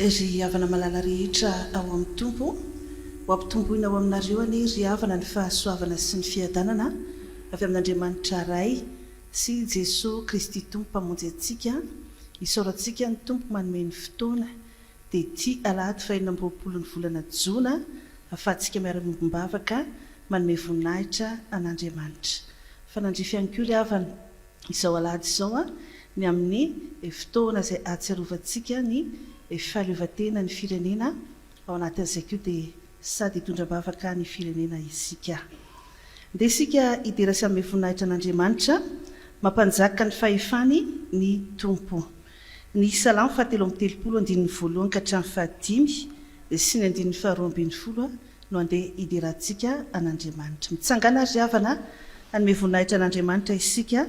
Ry havana malala rehetra ao amin'ny Tompo, ho ampitomboina ao aminareo anie ry havana ny fahasoavana sy ny fiadanana avy amin'Andriamanitra Ray sy Jesoa Kristy Tompo Mpamonjy antsika. Isaorantsika ny Tompo manome ny fotoana dia ity alahady faha 26 ny volana jona ahafahantsika miara-miombom-bavaka manome voninahitra an'Andriamanitra. Fa nandrify ihany koa ry havana izao alahady izao ny amin'ny fotoana izay ahatsiarovantsika ny fahaleovantena ny firenena, ao anatin'izay koa dia sady hitondra am-bavaka ny firenena isika. Ndeha isika hidera sy hanome voninahitra an'Andriamanitra, mampanjaka ny fahefany ny Tompo. Ny Salamo fahatelo amby 30 andininy voalohany ka hatramin'ny fahadimy sy ny andininy faharoa ambin'ny folo no andeha hiderantsika an'Andriamanitra. Mitsangàna ry havana, hanome voninahitra an'Andriamanitra isika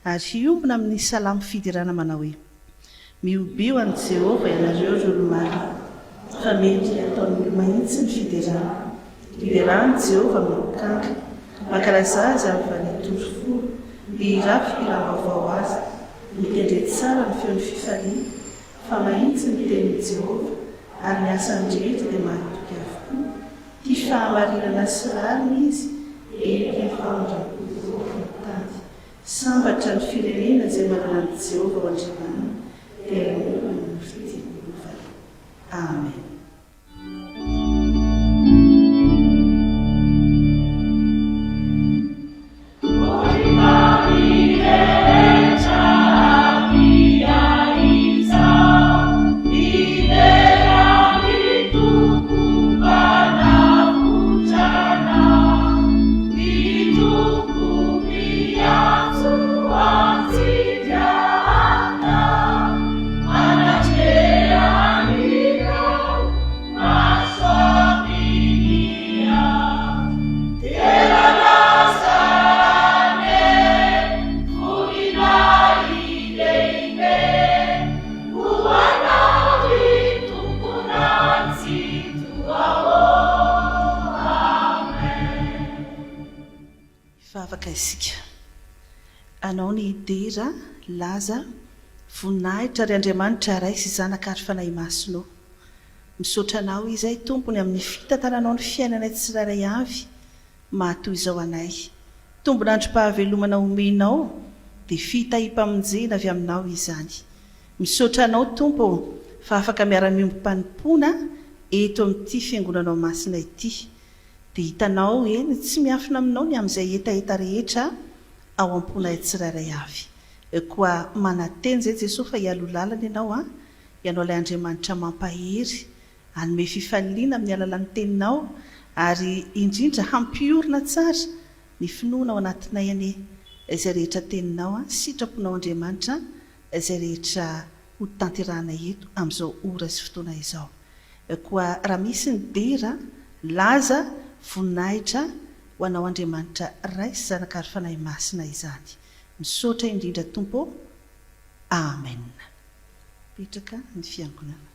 ary hiombona amin'ny salamo fiderana manao hoe, Mihobio an'i Jehovah ianareo ry olo-marina, fa mendrika hataon'ny olo-mahitsy ny fiderana. Miderà an'i Jehovah amin'ny lokanga, mankalazà azy amin'ny vanitory fo, mihirà fihiram-baovao azy, mitendre tsara ny feon'ny fifaliana, fa mahitsy ny tenin'i Jehovah, ary ny asany rehetra dia mahatoky avokoa. Tia fahamarinana sy rariny izy, eny tia famindram-po tokoa ny tany. Sambatra ny firenena izay manana an'i Jehovah ho Andriamaniny, dia ireo olona nofidiny ho lovany. Amen. Hivavaka isika. Anao ny dera, laza, voninahitra ry Andriamanitra Ray sy Zanaka ary Fanahy Masina ô. Misaotra Anao izay Tompo ny amin'ny fitantananao ny fiainanay tsirairay avy maha toy izao anay. Tombon'androm-pahavelomana omenao dia fitahiam-pamonjena avy Aminao izany. Misaotra Anao Tompo ô fa afaka miara-miombom-panompoana eto amin'ity Fiangonanao Masina ity. Dia hitanao, eny, tsy miafina Aminao ny amin'izay hetaheta rehetra ao am-ponay tsirairay avy. Koa manantena izay Jesoa fa hialoha lalana Ianao an, Ianao ilay Andriamanitra mampahery, hanome fifaliana amin'ny alalan'ny Teninao ary indrindra hampiorina tsara ny finoana ao anatinay anie izay rehetra Teninao, sitraponao Andriamanitra izay rehetra ho tanterahanay eto amin'izao ora sy fotoana izao. Koa raha misy ny dera, laza, voninahitra ho Anao Andriamanitra Ray sy Zanaka ary Fanahy Masina izany. Misaotra indrindra Tompo ô. Amen. Mipetraka ny fiangonana.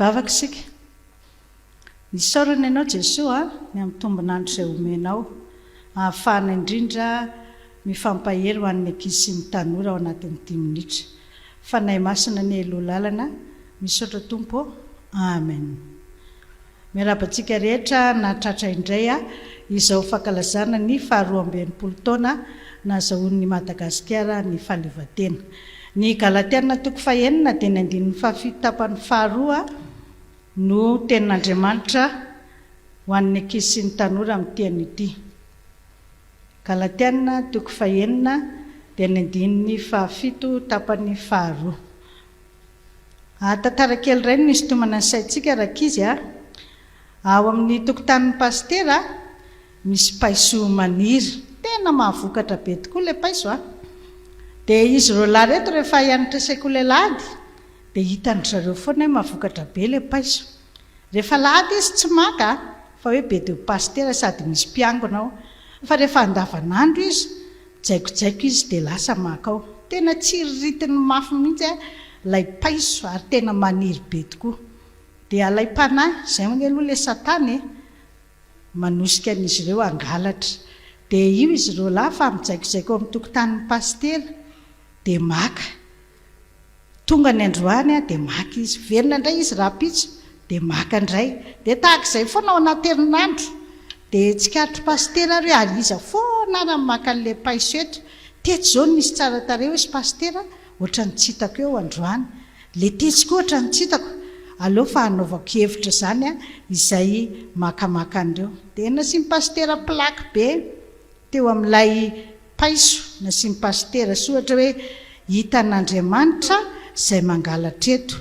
Vavaka isika. Nisaorana Ianao Jesoa a, ny amin'ny tombon'andro izay omenao, ahafahana indrindra mifampahery ho an'ny ankizy sy ny tanora ao anatin'ny dimy minitra. Fanahy Masina anie hiloha lalana, misaotra Tompo ô. Amen. Miarahaba antsika rehetra nahatratra indray izao fankalazana ny faha 62 taona nahazahoan'i Madagasikara ny fahaleovantena. Ny Galatiana toko fahenina dia ny andininy fahafito tapany faharoa no tenin'Andriamanitra. Ho an'ny ankizy sy ny tanora amin'ity anio ity. Galatiana toko fahenina dia ny andininy fahafito tapany faharoa. Ah, tantara kely iray no nisintomana ny saintsika rankizy a! Ao amin'ny tokotanin'ny pasitera misy paiso maniry. Tena mahavokatra be tokoa ilay paiso a! Dia izy roalahy ireto rehefa hianatra sekoly alahady dia hitan-dry zareo foana hoe mahavokatra be ilay paiso. Rehefa alahady izy tsy maka fa hoe be dia ho pasitera sady misy mpiangona ao. Fa rehefa andavanandro izy, mijaikojaiko izy dia lasa maka ao. Tena tsiriritiny mafy mihitsy ilay paiso ary tena maniry be tokoa. Dia alaim-panahy, izay ange aloha ilay satana e! manosika an'izy ireo hangalatra. Dia io izy roalahy fa mijaikojaiko ao amin'ny tokotanin'ny pasitera dia maka. Tonga ny androany dia maka izy. Velona indray izy rahampitso dia maka indray. Dia tahaka izay foana ao anaty herinandro. Dia tsikaritr'i pasitera ary hoe ary iza foana ary no maka an'ilay paiso eto. Tetsy izao no nisy tsara tarehy hoy pasitera, ohatran'ny tsy hitako eo androany. Ilay tetsy koa ohatran'ny tsy hitako. Aleo fa hanaovako hevitra izany izay makamaka an'ireo. Dia nasian'i pasitera plaque be teo amin'ilay paiso, nasian'i pasitera soratra hoe Hitan'Andriamanitra izay mangalatra eto.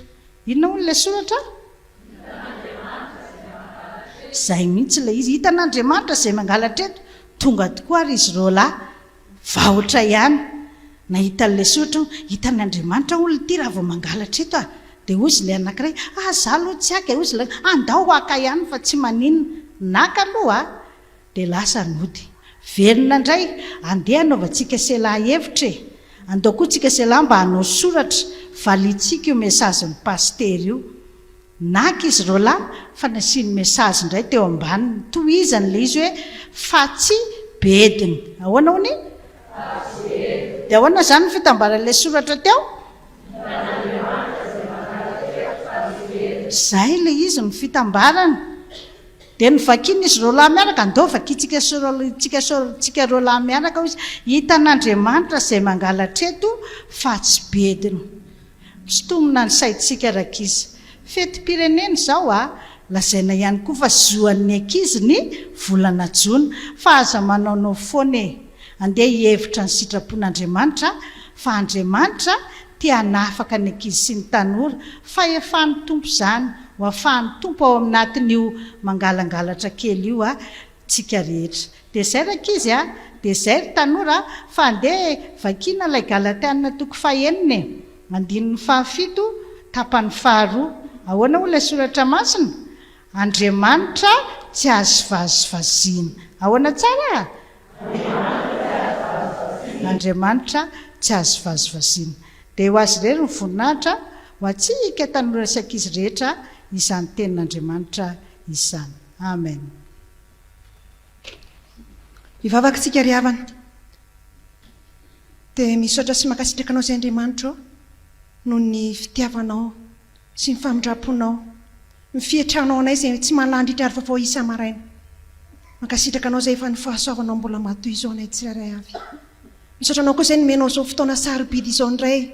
Inona hono ilay soratra? Izay mihitsy ilay izy. Hitan'Andriamanitra izay mangalatra eto. Tonga tokoa ary izy roalahy. Vahotra ihany. Nahita an'ilay soratra aho, hitan'Andriamanitra hono ity raha vao mangalatra eto ah. Dia hozy ilay anankiray, ah za aloha tsy haka e, hozy ilay, andao haka ihany fa tsy maninona. Naka aloha ah. Dia lasa nody. Velona indray, andeha hanaovantsika sela hevitra e. Andao koa tsika sela mba hanao soratra, valiantsika io message-n'ny pasitera io. Naka izy roalahy fa nasiany message indray teo ambaniny. Tohizany ilay izy hoe fa tsy bediny. Ahoana hono e? Fa tsy bediny. Dia ahoana izany ny fitambaran'ilay soratra teo? Hitan'Andriamanitra izay mangalatra fa tsy bediny. Izay ilay izy ny fitambarany. Dia novakiana izy roalahy miaraka, andao vakintsika tsika tsika roalahy miaraka hoy izy, hitan'Andriamanitra izay mangalatra eto fa tsy bediny. Sintomina ny saintsika rankizy. Fetim-pirenena izao a! Lazaina ihany koa fa zoan'ny ankizy ny volana jona. Fa aza manaonao foana e! Andeha hihevitra ny sitrapon'Andriamanitra fa Andriamanitra te hanafaka ny ankizy sy ny tanora. Fahefan'ny Tompo izany. Ho afahan'ny Tompo ao aminatin'io mangalangalatra kely io a! tsika rehetra. Dia izay rankizy a! Dia izay ry tanora a! Fa andeha vakiana ilay Galatiana toko fahenina e! Andininy fahafito, tapany faharoa. Ahoana hoy ilay soratra masina? Andriamanitra tsy azo vazivaziana. Ahoana tsara a? Andriamanitra tsy azo vazivaziana. Dia ho Azy irery ny voninahitra, ho antsika tanora sy ankizy rehetra izany tenin'Andriamanitra izany. Amen. Hivavaka isika ry havana. Dia misaotra sy mankasitraka Anao izay Andriamanitra ô, noho ny fitiavanao sy ny famindram-ponao, ny fietranao anay izay tsy mahalandritra ary vaovao isa-maraina. Mankasitraka Anao izay efa ny fahasoavanao mbola matoy izao anay tsirairay avy. Misaotra Anao koa izay nomenao izao fotoana sarobidy izao indray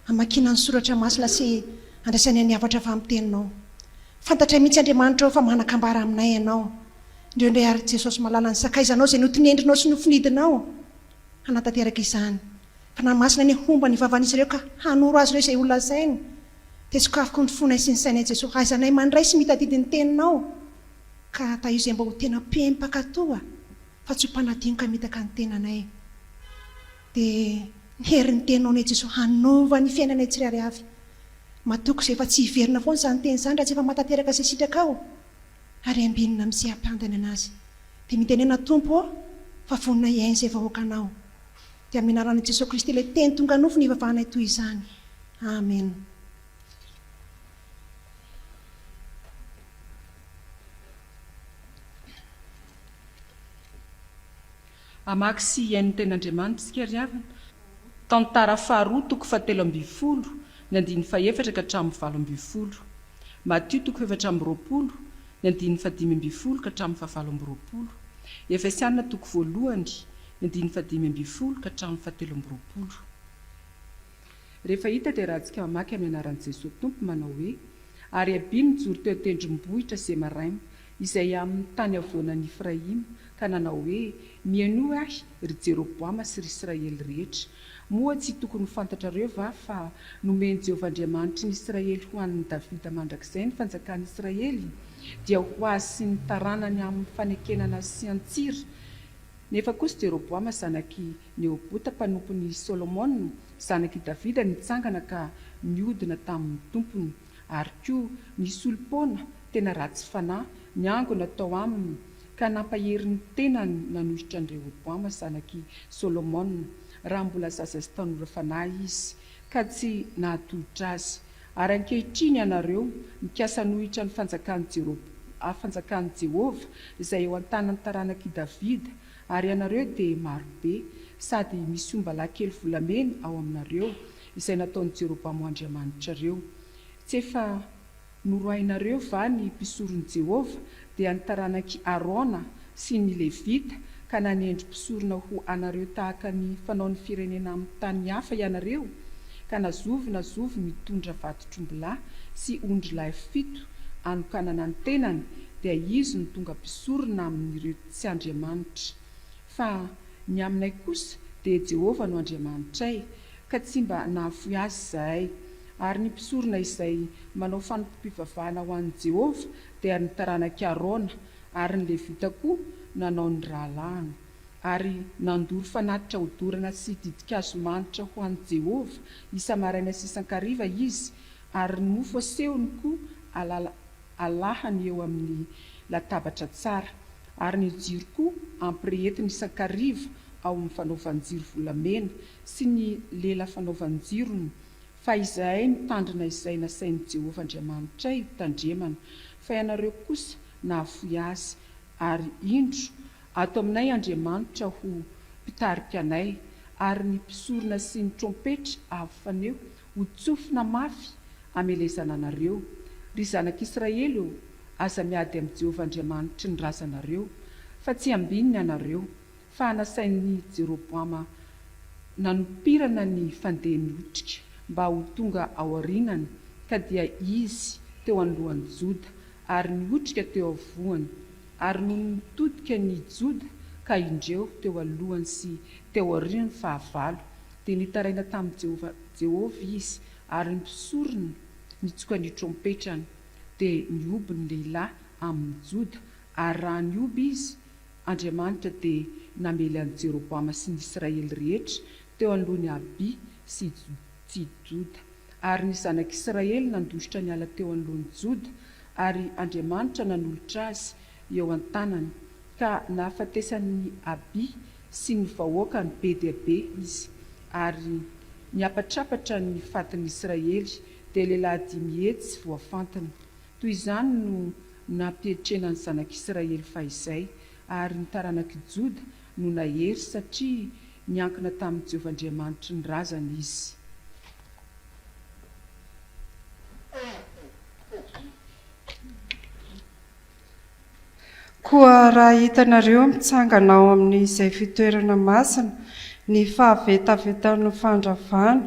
hamakiana ny soratra masina sy handraisanay ny hafatra avy amin'ny teninao. Fantatray mihitsy Andriamanitra ô fa manan-kambara aminay Ianao. Indreo indray ary Jesosy malala ny sakaizanao izay notinendrinao sy nofinidinao hanatanteraka izany. Fanahy Masina anie homba ny vavan'izy ireo ka hanoro azy ireo izay ho lazainy. Dia sokafiko ny fonay sy ny sainay Jesosy hahaizanay mandray sy mitadidy ny teninao ka tahio izay mba ho tena mpiheno mpankatoa fa tsy ho mpanadino ka hamitaka ny tenanay. Dia ny herin'ny teninao anie Jesosy hanova ny fiainanay tsirairay avy. Matoky izay fa tsy hiverina foana izany teny izany raha tsy efa mahatanteraka izay sitrakao ary ambinina amin'izay hampiandanana azy. Dia mitenena Tompo ô fa vonona hihaino izay vahoakanao. Dia amin'ny anaran'i Jesoa Kristy ilay Teny tonga nofo no ivavahanay toy izany. Amen. Hamaky sy hihaino ny Tenin'Andriamanitra isika ry havana. Tantara faharoa toko fahatelo ambinifolo, ny andininy fahefatra ka hatramin'ny 18. Matio toko fahefatra amby 20, ny andininy fahadimy ambinifolo ka hatramin'ny fahavalo amby 20. Efesiana toko voalohany, ny andininy fahadimy ambinifolo ka hatramin'ny fahatelo amby 20. Rehefa hita dia rahantsika mamaky amin'ny anaran'i Jesoa Tompo manao hoe, Ary Abia nijoro teo an-tendrombohitra Zemaraima. izay amin'ny tany havoanan'i Efraima, ka nanao hoe, Mihainoa ahy, ry Jeroboama sy ry Israely rehetra. Moa tsy tokony ho fantatrareo va fa nomen'i Jehovah Andriamanitry ny Israely ho an'i Davida mandrakizay ny fanjakan'i Israely, dia ho azy sy ny taranany amin'ny fanekena nasian-tsira? Nefa kosa Jeroboama zanak'i Neobota mpanompon'i Solomona, zanak'i Davida nitsangana ka niodina tamin'ny tompony. Ary koa nisy olom-poana tena ratsy fanahy niangona tao aminy ka nampahery ny tenany nanohitra an-dRehoboama zanak'i Solomona, raha mbola zaza sy tanora fanahy izy, ka tsy nahatohitra azy. Ary ankehitriny ianareo mikasa hanohitra ny fanjakan'i Jerob fanjakan'i Jehovah, izay eo an-tanan'ny taranak'i Davida, ary ianareo dia maro be, sady misy ombalahy kely volamena ao aminareo, izay nataon'i Jeroboama ho andriamanitrareo. Tsy efa Noroahinareo va ny mpisoron'i Jehovah, dia ny taranak'i Arona sy ny Levita, ka nanendry mpisorona ho anareo tahaka ny fanaon'ny firenena amin'ny tany hafa ianareo? Ka na zovy na zovy mitondra vatotr'ombilahy sy ondrilahy fito anokanana ny tenany, dia izy no tonga mpisorona amin'ireo tsy andriamanitra. Fa ny aminay kosa, dia Jehovah no Andriamanitray, ka tsy mba nahafoy azy izahay. Ary ny mpisorona izay manao fanompoam-pivavahana ho an'i Jehovah dia ny taranak'i Arona, ary ny Levita koa nanao ny rahalahiny. Ary nandoro fanatitra hodorana sy ditin-kazo manitra ho an'i Jehovah isa-maraina sy isan-kariva izy, ary ny mofo asehony koa alahany eo amin'ny latabatra tsara, ary ny jiro koa ampirehetiny isan-kariva ao amin'ny fanaovan-jiro volamena sy ny lela fanaovan-jirony, Fa izahay mitandrina izay nasain'i Jehovah Andriamanitray hotandremana, fa ianareo kosa nahafoy azy, ary indro, ato aminay Andriamanitra ho mpitarika anay, ary ny mpisorona sy ny trompetra avo faneho ho tsofina mafy hamelezana anareo. Ry zanak'Israely ô, aza miady amin'i Jehovah Andriamanitry ny razanareo, fa tsy hambininy ianareo. fa nasain'i Jeroboama nanompirana ny fandehany otrika mba ho tonga aorianany, ka dia izy teo anoloan'i Joda, ary ny otrika teo afovoany. Ary nony nitodika ny Joda, ka indreo teo alohany sy teo aoriany ny fahavalo, dia nitaraina tamin'i Jehovah Jehovah izy, ary ny mpisorona nitsoka ny trompetrany, dia nihoby ny lehilahy amin'ny Joda, ary raha nihoby izy, Andriamanitra dia namely an'i Jeroboama sy ny Israely rehetra teo anoloan'i Abia sy i Joda. Ary ny zanak'Israely nandositra niala teo anoloan'i Joda, ary Andriamanitra nanolotra azy eo an-tanany, ka nahafatesan'i Abia sy ny vahoakany be dia be izy. Ary niapatrapatra ny fatin'ny Israely, dia lehilahy 500 voafantina. Toy izany no nampietrena ny zanak'Israely fahizay, ary ny taranak'i Joda no nahery satria niankina tamin'i Jehovah Andriamanitry ny razany izy. Koa raha hitanareo mitsangana ao amin'izay fitoerana masina ny fahavetavetan'ny fandravana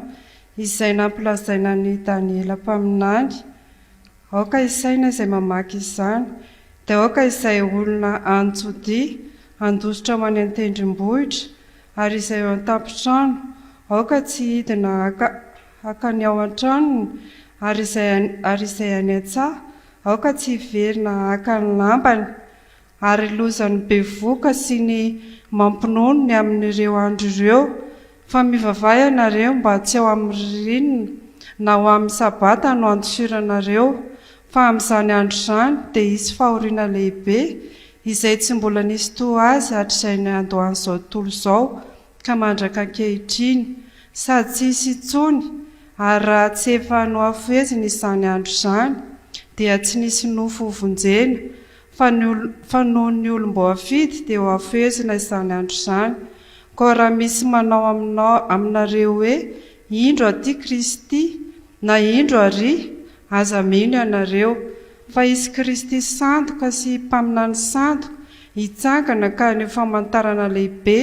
izay nampilazaina an'i Daniela mpaminany, Aoka hisaina izay mamaky izany, dia aoka izay olona any Jodia handositra ho any an-tendrombohitra, ary izay eo an-tampon-trano, aoka tsy hidina haka haka ny ao an-tranony, ary izay ary izay any an-tsaha, aoka tsy hiverina haka ny lambany. Ary lozan'ny bevohoka sy ny mampinono ny amin'ireo andro ireo, fa mivavaha ianareo mba tsy ao amin'ny ririnina na ho amin'ny Sabata no handosiranareo, fa amin'izany andro izany dia hisy fahoriana lehibe, izay tsy mbola nisy toa azy hatrizay niandohan'izao tontolo izao ka mandraka ankehitriny, sady tsy hisy intsony, ary raha tsy efa nohafohezina izany andro izany, dia tsy nisy nofo hovonjena, Fa ny ol, fa noho ny olom-boafidy dia ho hafehezina izany andro izany. Koa raha misy manao aminao, aminareo hoe, Indro aty Kristy, na Indro arỳ, aza mino ianareo. Fa hisy Kristy sandoka sy mpaminany sandoka hitsangana ka haneho famantarana lehibe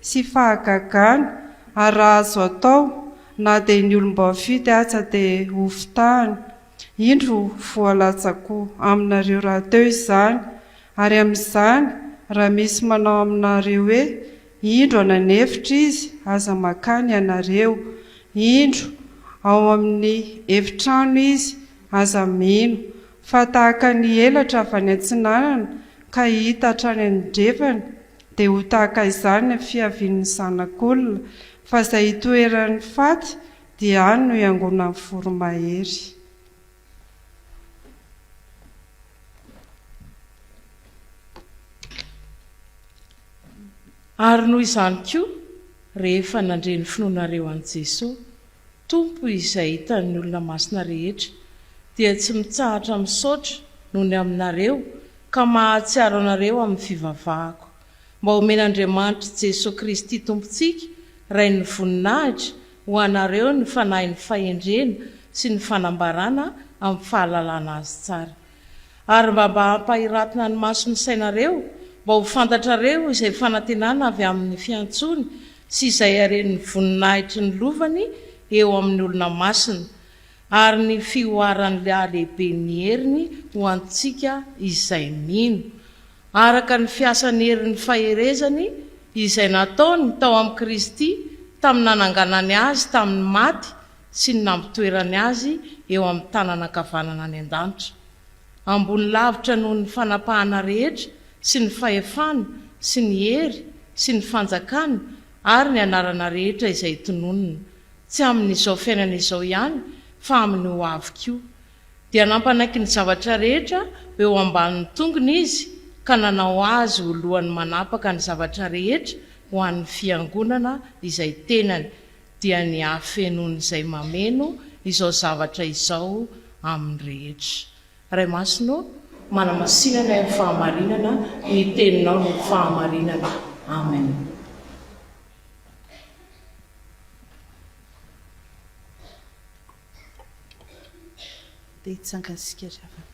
sy fahagagana, ary raha azo atao, na dia ny olom-boafidy aza dia hofitahiny. Indro voalazako aminareo rahateo izany. Ary amin'izany, raha misy manao aminareo hoe, Indro any an'efitra izy, aza mankany ianareo. Indro, ao amin'ny efitrano izy, aza mino. Fa tahaka ny elatra avy any atsinanana ka hita hatrany andrefana, dia ho tahaka izany ny fiavian'ny Zanak'olona. Fa izay itoeran'ny faty, dia any no iangonan'ny voromahery. Ary noho izany koa, rehefa nandre ny finoanareo an'i Jeso, Tompo izay hitan'ny olona masina rehetra, dia tsy mitsahatra misaotra noho ny aminareo ka mahatsiaro anareo amin'ny fivavahako, mba homen'Andriamanitr'i Jeso Kristy Tompontsika, Rain'ny voninahitra, ho anareo ny fanahin'ny fahendrena sy ny fanambarana amin'ny fahalalana Azy tsara. Ary mba mba hampahiratina ny mason'ny sainareo, mba ho fantatrareo izay fanantenana avy amin'ny fiantsoany sy izay haren'ny voninahitry ny lovany eo amin'ny olona masina, ary ny fihoaran'ny halehiben'ny heriny ho antsika izay mino, araka ny fiasan'ny herin'ny faherezany izay nataony tao amin'i Kristy tamin'ny nananganany Azy tamin'ny maty sy ny nampitoerany Azy eo amin'ny tanana ankavanana any an-danitra, ambony lavitra noho ny fanapahana rehetra sy ny fahefana sy ny hery sy ny fanjakana ary ny anarana rehetra izay tononina, tsy amin'izao fiainana izao ihany fa amin'ny ho avy koa. Dia nampanaiky ny zavatra rehetra ho eo ambanin'ny tongony Izy ka nanao Azy ho lohany manapaka ny zavatra rehetra ho an'ny fiangonana izay tenany, dia ny hahafenoan'izay mameno izao zavatra izao amin'ny rehetra. Ray Masina ô, manamasina anay amin'ny fahamarinana, ny Teninao no fahamarinana. Amen. Dia hitsangana isika ry havana.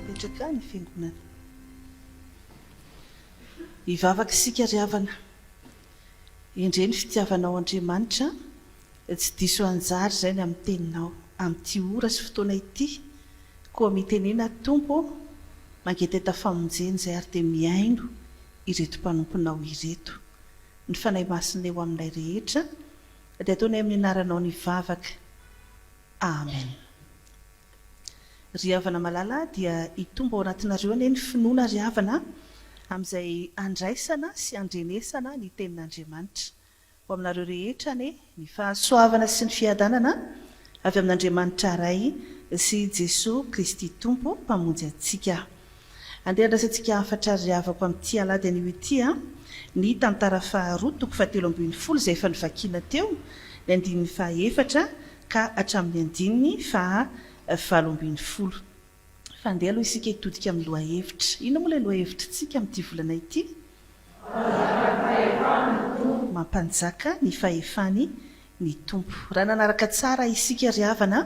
Mipetraka ny fiangonana. Hivavaka isika ry havana. Endrey ny fitiavanao Andriamanitra, tsy diso anjara izay ny amin'ny teninao amin'ity ora sy fotoana ity, koa mitenena Tompo ô, mangetaheta famonjena izay ary dia mihaino ireto mpanomponao ireto. Ny Fanahy Masina eo aminay rehetra dia ataonay amin'ny anaranao ny vavaka. Amen. Ry havana malala dia hitombo ao anatinareo anie ny finoana ry havana amin'izay andraisana sy andrenesana ny tenin'Andriamanitra. Ho aminareo rehetra anie ny fahasoavana sy ny fiadanana avy amin'Andriamanitra Ray sy Jesoa Kristy Tompo Mpamonjy antsika. Andeha handraisantsika hafatra ry havako amin'ity alahady anio ity a, ny tantara faharoa toko fahatelo ambinifolo izay efa novakiana teo, ny andininy fahaefatra ka hatramin'ny andininy faha 18. Fa andeha aloha isika hitodika amin'ny lohahevitra. Inona moa ilay lohahevitritsika amin'ity volana ity? Mampanjaka ny fahefany ny Tompo. Raha nanaraka tsara isika ry havana,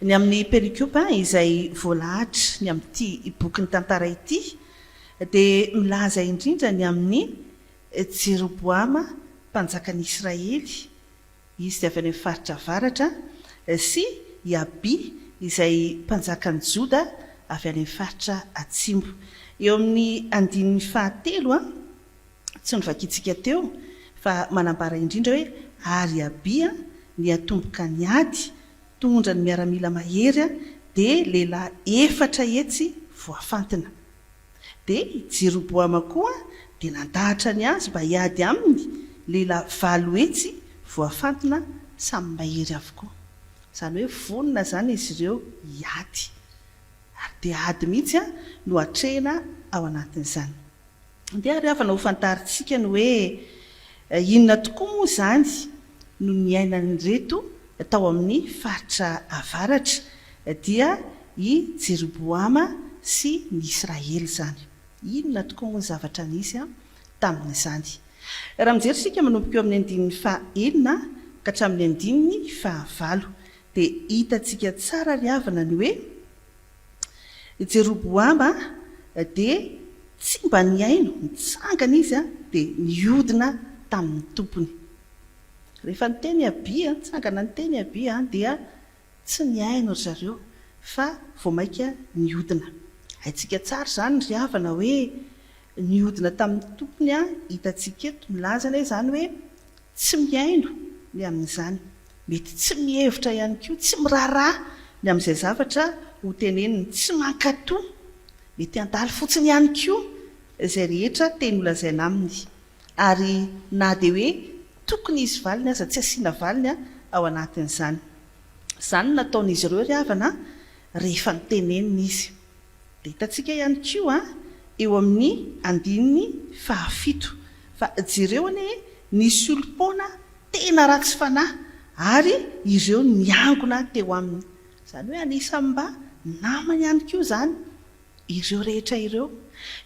ny amin'ny perikopa izay voalahatra ny amin'ity bokin'ny tantara ity dia milaza indrindra ny amin'i Jeroboama mpanjakan'i Israely, Izy dia avy any amin'ny faritra avaratra, sy i Abia izay mpanjakan'i Joda avy any amin'ny faritra atsimo. Eo amin'ny andininy fahatelo, tsy novakintsika teo, fa manambara indrindra hoe, Ary Abia niatomboka niady, tondra ny miaramila mahery, dia lehilahy 400 voafantina. Dia i Jeroboama koa dia nandahatra ny azy mba hiady aminy. Lehilahy 800 voafantina samy mahery avokoa. Izany hoe vonona izany izy ireo hiady. Ary dia ady mihitsy no atrehina ao anatin'izany. Andeha ary havana ho fantarintsika ny hoe inona tokoa moa izany no niainan'ireto tao amin'ny faritra avaratra, dia i Jeroboama sy ny Israely izany. Inona tokoa moa ny zavatra nisy tamin'izany? Raha mijery isika manomboka eo amin'ny andininy faha enina ka hatramin'ny andininy faha valo dia hitantsika tsara ry havana ny hoe Jeroboama dia tsy mba nihaino, nitsangana izy dia nihodina tamin'ny tompony. Rehefa niteny Abia, nitsangana niteny Abia dia tsy nihaino ry zareo fa vao mainka nihodina. Haintsika tsara izany ry havana hoe nihodina tamin'ny tompony hitantsika eto, milaza anie izany hoe tsy mihaino ny amin'izany. Mety tsy mihevitra ihany koa, tsy miraharaha ny amin'izay zavatra ho teneniny, tsy mankatò. Mety handalo fotsiny ihany koa izay rehetra teny holazaina aminy. Ary na dia hoe tokony hisy valiny aza, tsy asiana valiny ao anatin'izany. Izany no nataon'izy ireo ry havana rehefa notenenina izy. Dia hitantsika ihany koa eo amin'ny andininy fahafito fa jereo anie nisy olom-poana tena ratsy fanahy ary ireo niangona teo aminy. Izany hoe anisan'ny mba namany ihany koa izany ireo rehetra ireo.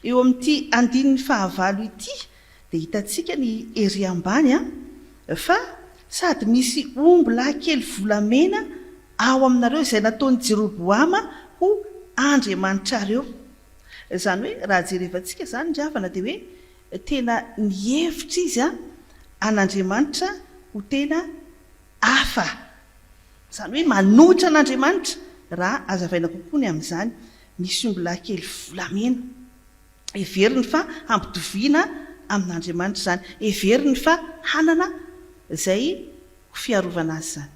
Eo amin'ity andininy fahavalo ity dia hitantsika ny ery ambany fa sady misy ombilahy kely volamena ao aminareo izay nataon'i Jeroboama ho andriamanitrareo. Izany hoe raha jerevantsika izany ry havana dia hoe tena nihevitra izy an'Andriamanitra ho tena hafa. Izany hoe manohitra an'Andriamanitra raha hazavaina kokoa ny amin'izany. Misy ombilahy kely volamena. Heveriny fa hampitoviana amin'Andriamanitra izany. Heveriny fa hanana izay ho fiarovana azy izany.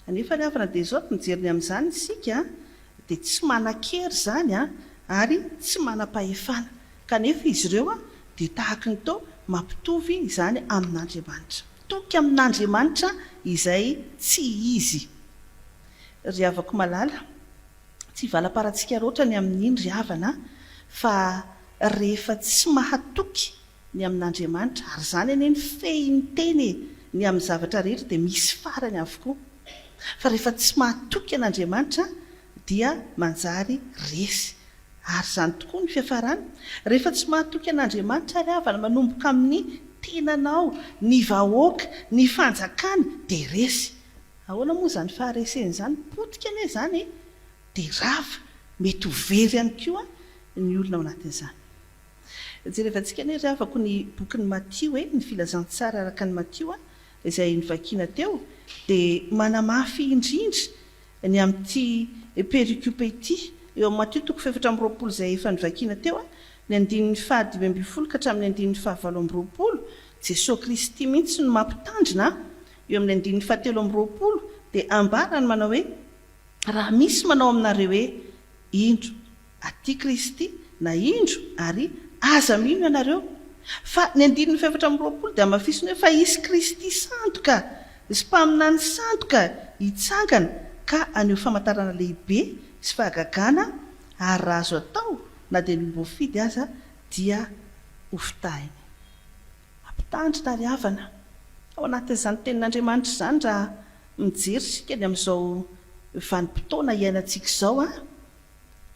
Anefa ry havana dia izao, mijery ny amin'izany isika dia tsy manan-kery izany ary tsy manam-pahefana. Kanefa izy ireo dia tahaky ny toa mampitovy izany amin'Andriamanitra. Mitoky amin'Andriamanitra izay tsy izy. Ry havako malala, Tsy hivalaparantsika loatra ny amin'iny ry havana a, fa rehefa tsy mahatoky ny amin'Andriamanitra, ary izany anie ny fehin'ny teny e, ny amin'ny zavatra rehetra dia misy farany avokoa, fa rehefa tsy mahatoky an'Andriamanitra dia manjary resy, ary izany tokoa ny fiafarany, rehefa tsy mahatoky an'Andriamanitra ry havana manomboka amin'ny tenanao, ny vahoaka, ny fanjakana dia resy, Ahoana moa izany faharesena izany? Potika anie izany e! Dia rava, mety ho very ihany koa ny olona ao anatin'izany. Jerevantsika anie ry havako ny bokin'i Matio e, ny filazantsara araka an'i Matio izay novakiana teo dia manamafy indrindra ny amin'ity perikope ity. Eo amin'ny Matio toko fahefatra 24 izay efa novakiana teo, ny andininy faha 15 ka hatramin'ny andininy faha 28, Jesoa Kristy mihitsy no mampitandrina Eo amin'ny andininy fahatelo amby 20 dia ambarany manao hoe, Raha misy manao aminareo hoe, Indro, aty Kristy, na Indro, ary, aza mino ianareo. Fa ny andininy fahefatra amby 20 dia hamafisiny hoe, Fa hisy Kristy sandoka sy mpaminany sandoka hitsangana ka haneho famantarana lehibe sy fahagagana, ary raha azo atao, na dia ny olom-boafidy aza dia hofitahiny. Mampitandrina ry havana. Ao anatin'izany tenin'Andriamanitra izany raha mijery isika ny amin'izao vanim-potoana iainantsika izao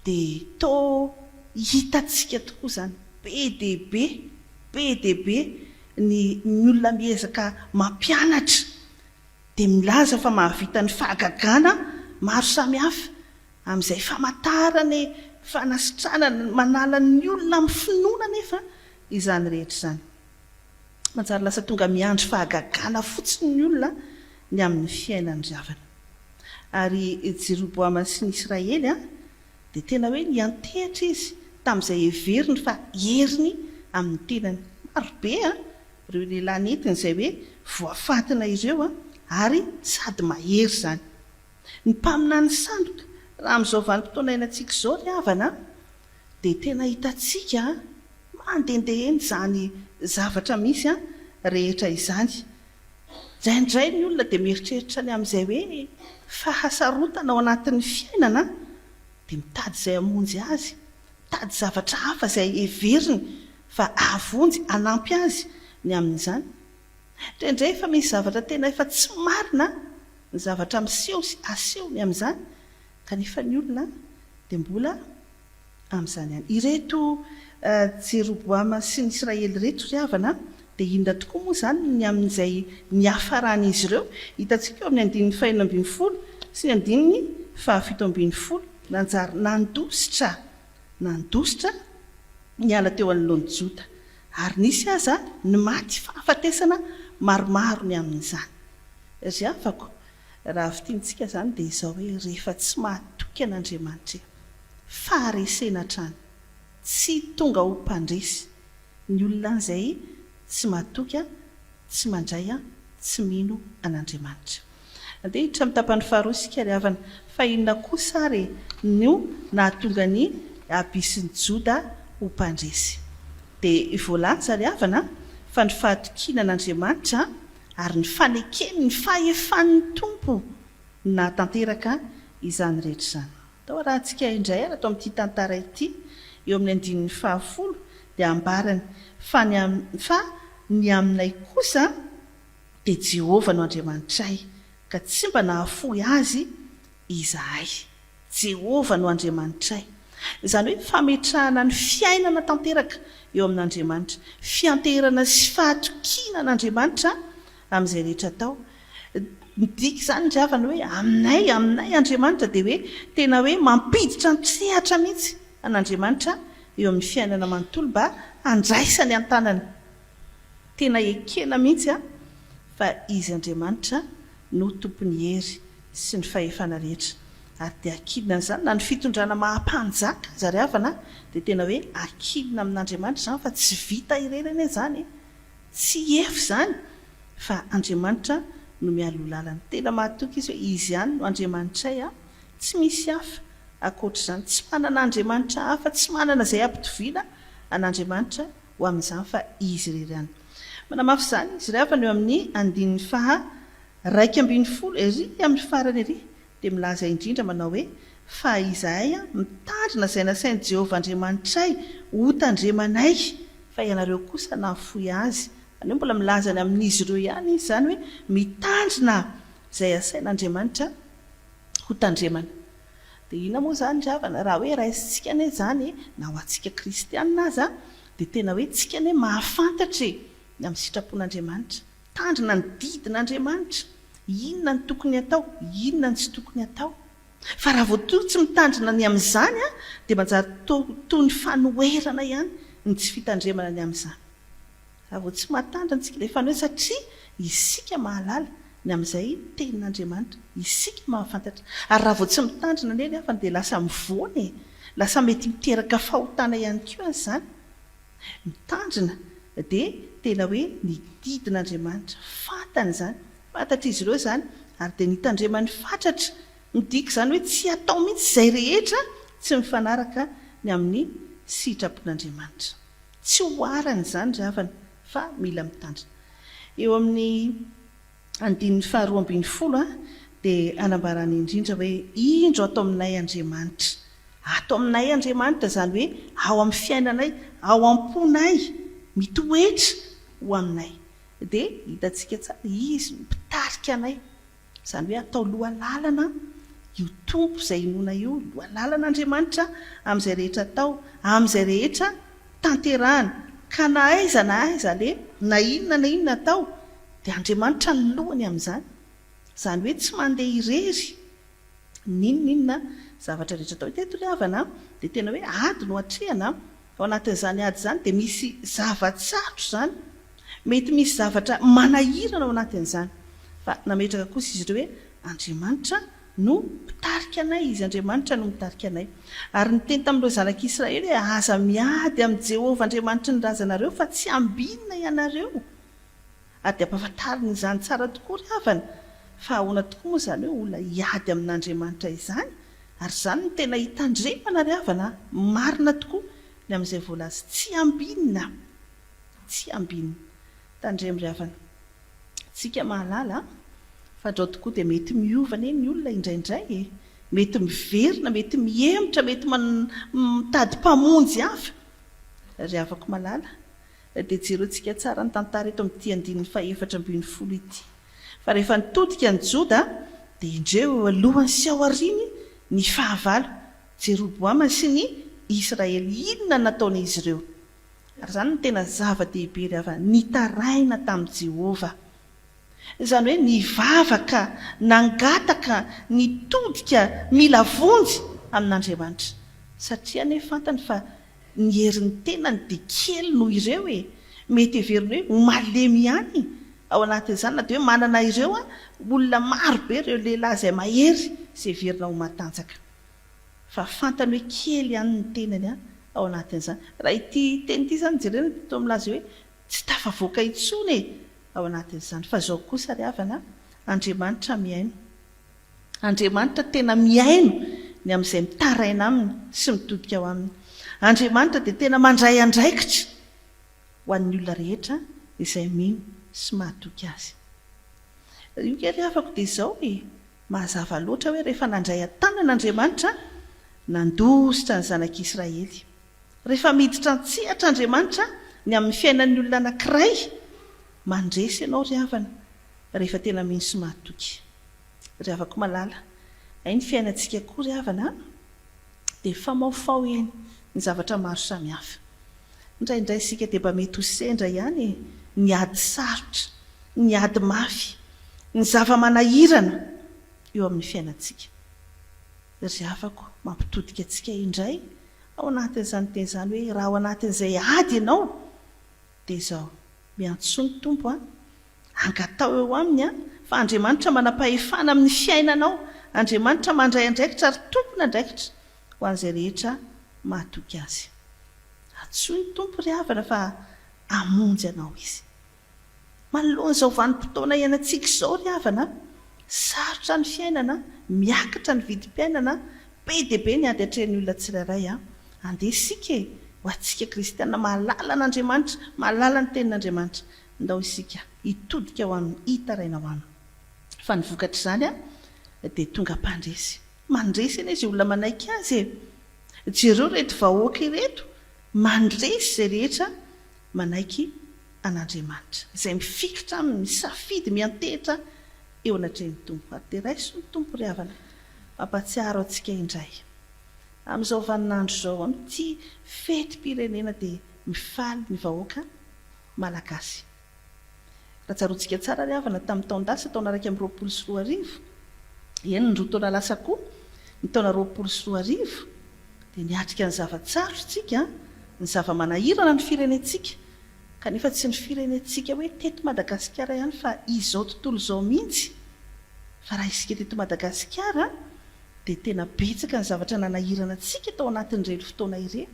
dia toa hitantsika tokoa izany. Be dia be, be dia be ny ny olona miezaka mampianatra dia milaza fa mahavita ny fahagagana maro samihafa amin'izay famantarana e, fanasitranana, manala ny olona amin'ny finoana anefa izany rehetra izany. Manjary lasa tonga miandry fahagagana fotsiny ny olona ny amin'ny fiainany ry havana. Ary Jeroboama sy ny Israely dia tena hoe niantehatra izy tamin'izay heveriny fa heriny amin'ny tenany. Maro be ireo lehilahy nentiny izay hoe voafantina ireo ary sady mahery izany. Ny mpaminany sandoka, raha amin'izao vanim-potoana iainantsika izao ry havana dia tena hitantsika mandehandeha eny izany zavatra misy. rehetra izany. Indraindray ny olona dia mieritreritra ny amin'izay hoe fahasarotana ao anatin'ny fiainana dia mitady izay hamonjy azy, mitady zavatra hafa izay heveriny fa hahavonjy, hanampy azy ny amin'izany. Indraindray efa misy zavatra tena efa tsy marina ny zavatra miseho sy aseho ny amin'izany kanefa ny olona dia mbola amin'izany ihany. Ireto Jeroboama sy ny Israely ireto ry havana dia inona tokoa moa izany ny amin'izay niafaran'izy ireo? Hitantsika eo amin'ny andininy fahenina ambinifolo sy ny andininy fahafito ambinifolo. Nanjary nandositra, nandositra niala teo anoloan'i Joda. Ary nisy aza ny maty fahafatesana maromaro ny amin'izany. Ry havako, raha fintinitsika izany dia izao hoe rehefa tsy mahatoky an'Andriamanitra e! Faharesena hatrany. Tsy tonga ho mpandresy ny olona izay tsy matoky, tsy mandray, tsy mino an'Andriamanitra. Andeha hiditra amin'ny tapany faharoa isika ry havana. Fa inona kosa ary no nahatonga ny abisin'i Joda ho mpandresy? Dia voalaza ry havana fa ny fahatokiana an'Andriamanitra ary ny fanekeny ny fahefan'ny Tompo no nahatanteraka izany rehetra izany. Tao arahantsika indray ary ato amin'ity tantara ity, eo amin'ny andininy fahafolo, dia ambarany fa ny fa ny aminay kosa dia Jehovah no Andriamanitray, ka tsy mba nahafoy Azy izahay. Jehovah no Andriamanitray. Izany hoe fametrahana ny fiainana tanteraka eo amin'Andriamanitra, fianteherana sy fahatokiana an'Andriamanitra amin'izay rehetra atao. Midika izany ry havana hoe aminay, aminay Andriamanitra dia hoe tena hoe mampiditra an-tsehatra mihitsy an'Andriamanitra eo amin'ny fiainana manontolo mba handraisany an-tanana. Tena ekena mihitsy fa Izy Andriamanitra no tompon'ny hery sy ny fahefana rehetra. Ary dia akinina an'izany na ny fitondrana maha mpanjaka aza ry havana dia tena hoe akinina amin'Andriamanitra izany fa tsy vita irery anie izany e! Tsy efy izany fa Andriamanitra no mialoha lalana. Tena mahatoky izy hoe Izy ihany no Andriamanitray a! Tsy misy hafa ankoatr'izany. Tsy manana Andriamanitra hafa, tsy manana izay hampitoviana an'Andriamanitra ho amin'izany fa Izy irery ihany. Manamafy izany izy ireo fa ny eo amin'ny andininy faha 11 ery amin'ny farany ery dia milaza indrindra manao hoe, Fa izahay mitandrina izay nasain'i Jehovah Andriamanitray hotandremanay, fa ianareo kosa nahafoy azy. Izany hoe mbola milaza ny amin'izy ireo ihany izy izany hoe mitandrina izay asain'Andriamanitra hotandremana. Dia inona moa izany ry havana, raha hoe raisintsika anie izany, na ho antsika kristiana aza, dia tena hoe tsika anie mahafantatra e, ny amin'ny sitrapon'Andriamanitra. Mitandrina ny didin'Andriamanitra, inona no tokony hatao, inona no tsy tokony hatao. Fa raha vao toa tsy mitandrina ny amin'izany dia manjary toa ny fanoherana ihany ny tsy fitandremana ny amin'izany. Raha vao tsy mahatandrina isika dia fanoherana satria isika mahalala ny amin'izay tenin'Andriamanitra, isika mahafantatra. Ary raha vao tsy mitandrina anie ry havana dia lasa mivoana e! Lasa mety miteraka fahotana ihany koa aza izany. Mitandrina dia tena hoe ny didin'Andriamanitra. Fantany izany. Fantatr'izy ireo izany ary dia nitandremany fatratra. Midika izany hoe tsy atao mihitsy izay rehetra tsy mifanaraka ny amin'ny sitrapon'Andriamanitra. Tsy oharana izany ry havana fa mila mitandrina. Eo amin'ny andininy faharoa ambinifolo dia anambarany indrindra hoe indro ato aminay Andriamanitra. Ato aminay Andriamanitra, izany hoe ao amin'ny fiainanay, ao am-ponay, mitoetra ho aminay. Dia hitantsika tsara, Izy no mpitarika anay. Izany hoe atao loha-lalana io Tompo izay inoana io, loha-lalana Andriamanitra amin'izay rehetra atao, amin'izay rehetra tanterahana. Ka na aiza na aiza aleha, na inona na inona atao, dia Andriamanitra no lohany amin'izany. Izany hoe tsy mandeha irery n'inon'inona zavatra rehetra atao. Teto ry havana dia tena hoe ady no atrehana, ao anatin'izany ady izany dia misy zava-tsarotra izany, mety misy zavatra manahirana ao anatin'izany. Fa nametraka kosa izy ireo hoe Andriamanitra no mpitarika anay, Izy Andriamanitra no mitarika anay. Ary niteny tamin'ireo zanak'Israely hoe aza miady amin'i Jehovah Andriamanitry ny razanareo fa tsy ambinina ianareo. Ary dia ampahafantariny izany tsara tokoa ry havana, fa ahoana tokoa moa izany hoe olona hiady amin'Andriamanitra izany? Ary izany no tena hitandremana ry havana a! Marina tokoa ny amin'izay voalaza. Tsy ambinina! Tsy ambinina. Tandremo ry havana. Tsika mahalala fa ndrao tokoa dia mety miova anie ny olona indraindray e! Mety miverina, mety mihemotra, mety mitady mpamonjy hafa. Ry havako malala, dia jerentsika tsara ny tantara eto amin'ity andininy fahefatra 18 ity. Fa rehefa nitodika ny Joda, dia indreo eo alohany sy ao aoriany ny fahavalo, Jeroboama sy ny Israely. Inona no nataon'izy ireo? Ary izany no tena zava-dehibe ry havana, nitaraina tamin'i Jehovah. Izany hoe nivavaka, nangataka, nitodika, mila vonjy amin'Andriamanitra. Satria anie fantany fa ny herin'ny tenany dia kely noho ireo e! Mety heveriny hoe ho malemy ihany ao anatin'izany na dia hoe manana ireo olona maro be ireo lehilahy izay mahery sy heverina ho matanjaka. Fa fantany hoe kely ihany ny tenany ao anatin'izany. Raha ity teny ity izany jerena dia toa milaza hoe tsy tafavoaka intsony e! ao anatin'izany. Fa izao kosa ry havana, Andriamanitra mihaino. Andriamanitra tena mihaino ny amin'izay mitaraina Aminy sy mitodika ao Aminy. Andriamanitra dia tena mandray andraikitra ho an'ny olona rehetra izay mino sy mahatoky Azy. Io kely ry havako dia izao e, mazava loatra hoe rehefa nandray an-tanana Andriamanitra, nandositra ny zanak'Israely. Rehefa miditra an-tsehatra Andriamanitra ny amin'ny fiainan'ny olona anankiray, mandresy ianao ry havana, rehefa tena mino sy mahatoky. Ry havako malala, hay ny fiainantsika koa ry havana dia mifamaofao eny ny zavatra maro samihafa. Indraindray isika dia mba mety ho sendra ihany e, ny ady sarotra, ny ady mafy, ny zava-manahirana eo amin'ny fiainantsika. Ry havako, mampitodika antsika indray ao anatin'izany teny izany hoe raha ao anatin'izay ady ianao dia izao, miantsoa ny Tompo an, angataho eo Aminy an, fa Andriamanitra manam-pahefana amin'ny fiainanao, Andriamanitra mandray andraikitra ary tompon'andraikitra ho an'izay rehetra mahatoky Azy. Antsoy ny Tompo ry havana fa hamonjy anao Izy. Manoloana izao vanim-potoana iainantsika izao ry havana a, sarotra ny fiainana, miakatra ny vidim-piainana, be dia be ny ady atrehin'ny olona tsirairay a. Andeha isika e, ho antsika kristiana mahalala an'Andriamanitra, mahalala ny tenin'Andriamanitra, ndao isika hitodika ho Aminy, hitaraina ho Aminy. Fa ny vokatr'izany dia tonga mpandresy. Mandresy anie izay olona manaiky Azy e. Jereo ireto vahoaka ireto, mandresy izay rehetra manaiky an'Andriamanitra, izay mifikitra aminy, misafidy, miantehitra eo anatrehan'ny Tompo. Ary dia raiso ny Tompo ry havana, mampahatsiaro antsika indray. Amin'izao vaninandro izao, amin'ity fetim-pirenena dia mifaly ny vahoaka Malagasy. Raha tsaroantsika tsara ry havana, tamin'ny taon-dasa, taona 2021, eny ny roa taona lasa koa, ny taona 2020, dia niatrika ny zava-tsarotra isika, ny zava-manahirana ny firenentsika, kanefa tsy ny firenentsika hoe teto Madagasikara ihany fa izao tontolo izao mihitsy, fa raha isika teto Madagasikara dia tena betsaka ny zavatra nanahirana antsika tao anatin'ireny fotoana ireny,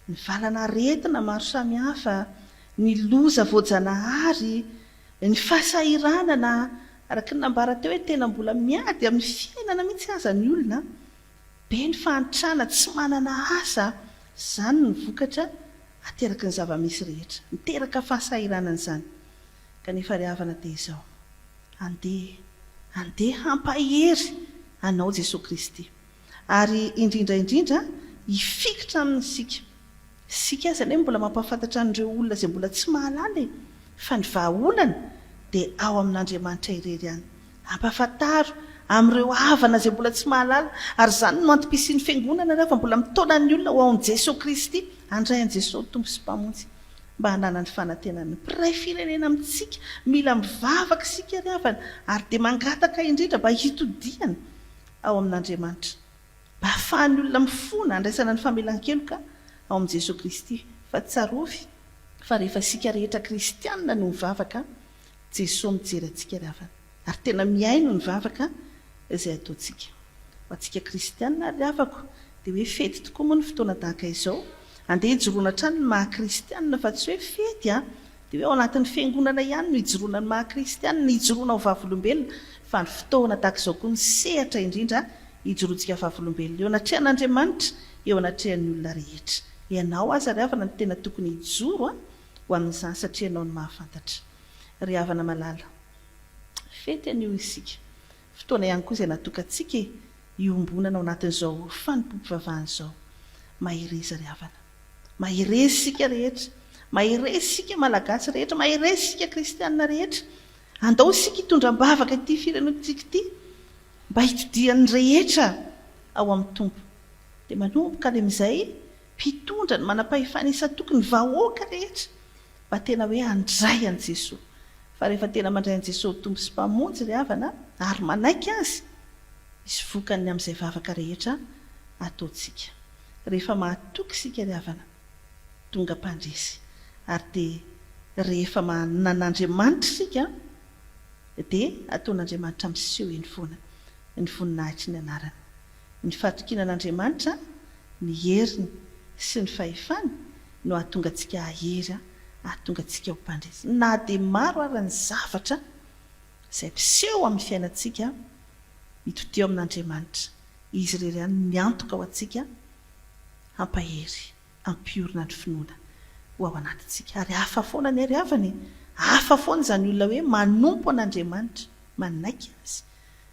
ny valan'aretina maro samihafa, ny loza voajanahary, ny fahasahiranana, araka ny nambara teo hoe tena mbola miady amin'ny fiainana mihitsy aza ny olona. Be ny fahantrana, tsy manana asa, izany no vokatra ateraky ny zava-misy rehetra. Miteraka fahasahiranana izany. Kanefa ry havana dia izao, andeha, andeha hampahery anao Jesoa Kristy. Ary indrindra indrindra, hifikitra Aminy isika. Isika aza anie mbola mampahafantatra an'ireo olona izay mbola tsy mahalala e! Fa ny vahaolana dia ao amin'Andriamanitra irery ihany. Ampahafantaro amin'ireo havana izay mbola tsy mahalala, ary izany no antom-pisian'ny Fiangonana ry fa mbola mitaona ny olona ho ao amin'i Jesoa Kristy, handray an'i Jesoa ho Tompo sy Mpamonjy, mba hananany fanantenana. Mpiray firenena amintsika, mila mivavaka isika ry havana, ary dia mangataka indrindra mba hitodihana ao amin'Andriamanitra, mba hahafahan'ny olona mifona handraisana ny famelan-keloka ao amin'i Jesoa Kristy. Fa tsarovy fa rehefa isika rehetra kristianina no mivavaka, Jesoa mijery antsika ry havana ary tena mihaino ny vavaka izay ataontsika. Ho antsika kristianina ary ry havako dia hoe fety tokoa moa ny fotoana tahaka izao. Andeha hijoroana hatrany ny maha kristianina fa tsy hoe fety an! Dia hoe ao anatin'ny fiangonana ihany no hijoroana ny maha kristianina, hijoroana ho vavolombelona fa ny fotoana tahaka izao koa ny sehatra indrindra hijoroantsika vavolombelona eo anatrehan'Andriamanitra, eo anatrehan'ny olona rehetra. Ianao aza ry havana no tena tokony hijoro an! ho amin'izany satria ianao no mahafantatra. Ry havana malala, fety anio isika. Fotoana ihany koa izay natokantsika e, hiombonana ao anatin'izao fanompoam-pivavahana izao. Mahereza ry havana. Mahereza isika rehetra. Mahereza isika Malagasy rehetra. Mahereza isika Kristianina rehetra. Andao isika hitondra am-bavaka ity firenentsika ity mba hitodian'ny rehetra ao amin'ny Tompo. Dia manomboka any amin'izay mpitondra ny manam-pahefana isan-tokony, ny vahoaka rehetra mba tena hoe handray an'i Jesoa. Fa rehefa tena mandray an'i Jesoa ho Tompo sy Mpamonjy ry havana ary manaiky Azy, misy vokany ny amin'izay vavaka rehetra ataontsika. Rehefa mahatoky isika ry havana, tonga mpandresy. Ary dia rehefa manana an'Andriamanitra isika dia ataon'Andriamanitra miseho eny foana ny voninahitry ny anarany. Ny fahatokiana an'Andriamanitra, ny heriny sy ny fahefany no hahatonga antsika hahery, hahatonga antsika ho mpandresy. Na dia maro ara ny zavatra izay miseho amin'ny fiainantsika, mitodio amin'Andriamanitra. Izy irery ihany no miantoka ho antsika hampahery, hampiorina ny finoana ho ao anatintsika. Ary hafa foana anie ry havana e! Hafa foana izany olona hoe manompo an'Andriamanitra, manaiky Azy,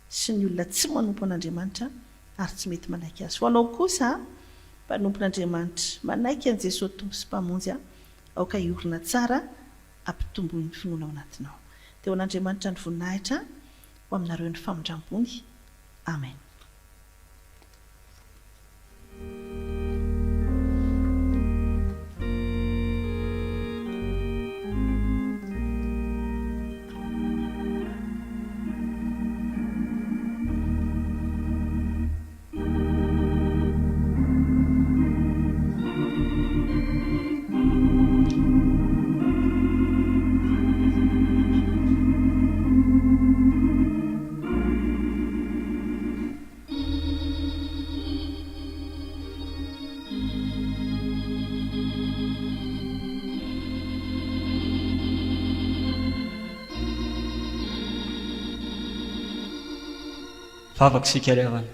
sy ny olona tsy manompo an'Andriamanitra ary tsy mety manaiky Azy. Ho anao kosa, mpanompon'Andriamanitra, manaiky an'i Jesoa Tompo sy Mpamonjy, aoka hiorina tsara, ampitomboy ny finoana ao anatinao. Dia ho an'Andriamanitra ny voninahitra, ho aminareo ny famindram-pony. Amen. Vavaka isika ry havana.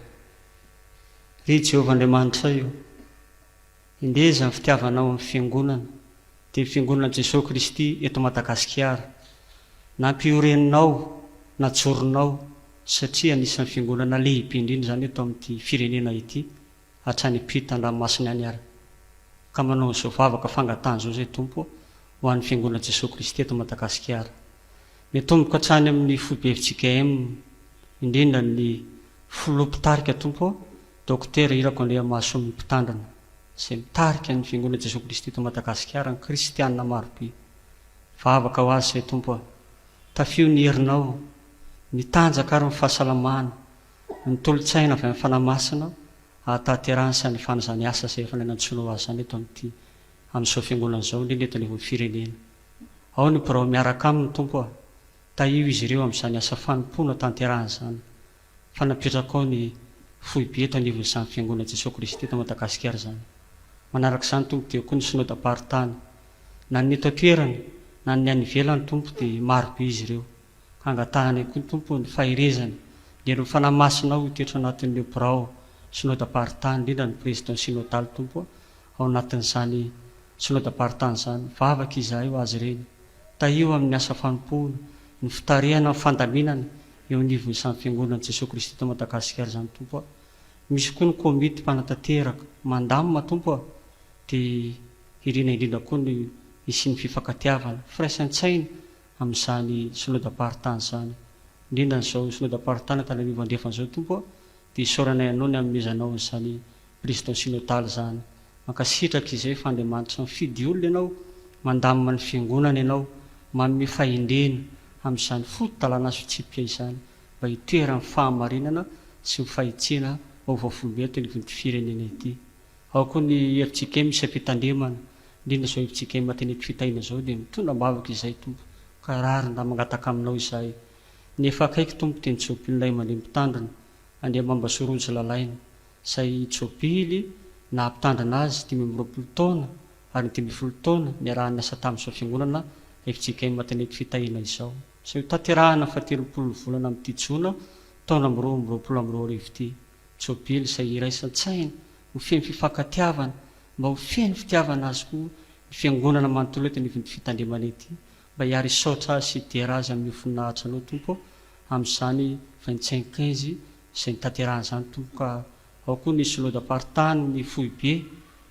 Ry Jehovah Andriamanitray ô, indeza ny fitiavanao amin'ny Fiangonana, dia ny Fiangonana Jesoa Kristy eto Madagasikara. Nampioreninao, najoronao, satria anisan'ny Fiangonana lehibe indrindra izany eto amin'ity firenena ity, hatrany am-pitan-dranomasina any ary. Ka manao an'izao vavaka fangatahana izao izay Tompo ho an'ny Fiangonana Jesoa Kristy eto Madagasikara. Miatomboka hatrany amin'ny foibe fjkm, indrindra ny Filoha mpitarika Tompo ô, Dokotera Irako Andriamahasoa Mpitandrina, izay mitarika ny Fiangonana Jesoa Kristy eto Madagasikara, ny Kristianina marobe. Vavaka ho azy izay Tompo a. Tafio ny herinao, ny tanjaka ary ny fahasalamana, ny tolo-tsaina avy amin'ny Fanahy Masina ahatanterahany sy hanefana izany asa izay efa nanantsoinao azy izany eto amin'ity amin'izao Fiangonana izao, indrindra eto anivon'ny firenena. Ao ny birao miaraka aminy Tompo a. Tahio izy ireo amin'izany asa fanompoana tanterahany izany. Fa napetrakao ny foibe eto anivon'izany Fiangonana Jesoa Kristy eto Madagasikara izany. Manaraka izany Tompo dia eo koa ny Synodam-paritany. Na ny eto an-toerana na ny any ivelany Tompo dia maro be izy ireo. Ka angatahanay koa Tompo ny faherezana, ny herin'ny Fanahy Masinao hitoetra anatin'ireo birao Synodam-paritany, indrindra ny Président Synodal Tompo ao anatin'izany Synodam-paritany izany. Vavaka izahay ho azy ireny. Tahio amin'ny asa fanompoana, ny fitarihana ny fandaminana eo anivon'izany Fiangonan'i Jesoa Kristy eto Madagasikara izany Tompo a. Misy koa ny komity mpanatanteraka, mandamina Tompo a, dia irina indrindra koa ny hisian'ny fifankatiavana, firaisan-tsaina amin'izany Synodam-paritany izany. Indrindra an'izao Synodam-paritany Antananarivo Andrefana izao Tompo a, dia isaoranay Anao ny hanomezanao an'izany Président Synodal izany. Mankasitraka izay fa Andriamanitra mifidy olona ianao, mandamina ny fiangonana ianao, manome fahendrena amin'izany foto-dalàna sy fitsipika izany mba hitoeran'ny fahamarinana sy ny fahitsiana ho vavolombelona eto anivon'ity firenena ity. Ao koa ny fjkm isam-pitandremana, indrindra izao fjkm Antenety Fitahiana izao dia mitondra am-bavaka izahay Tompo ka rariny raha mangataka aminao izahay. Ny efa akaiky Tompo dia ny Jobily Ray aman-dreny Mpitandrina, Andriamambasoa Rojo Lalaina, izay Jobily naha mpitandrina azy 25 taona ary ny 15 taona niarahany niasa tamin'izao fiangonana fjkm Antenety Fitahiana izao, izay ho tanterahina fahatelopolo ny volana amin'ity jona taona 2022 ity. Jobily izay iraisan-tsaina, ho feno fifankatiavana, mba ho feno fitiavana azy koa ny fiangonana manontolo eto anivon'ity fitandremana ity. mba hiary hisaotra Azy sy hidera Azy amin'io voninahitra Anao Tompo ô, amin'izany 25 15 izay nitanterahana izany Tompo ka ao koa ny Synodam-paritany ny foibe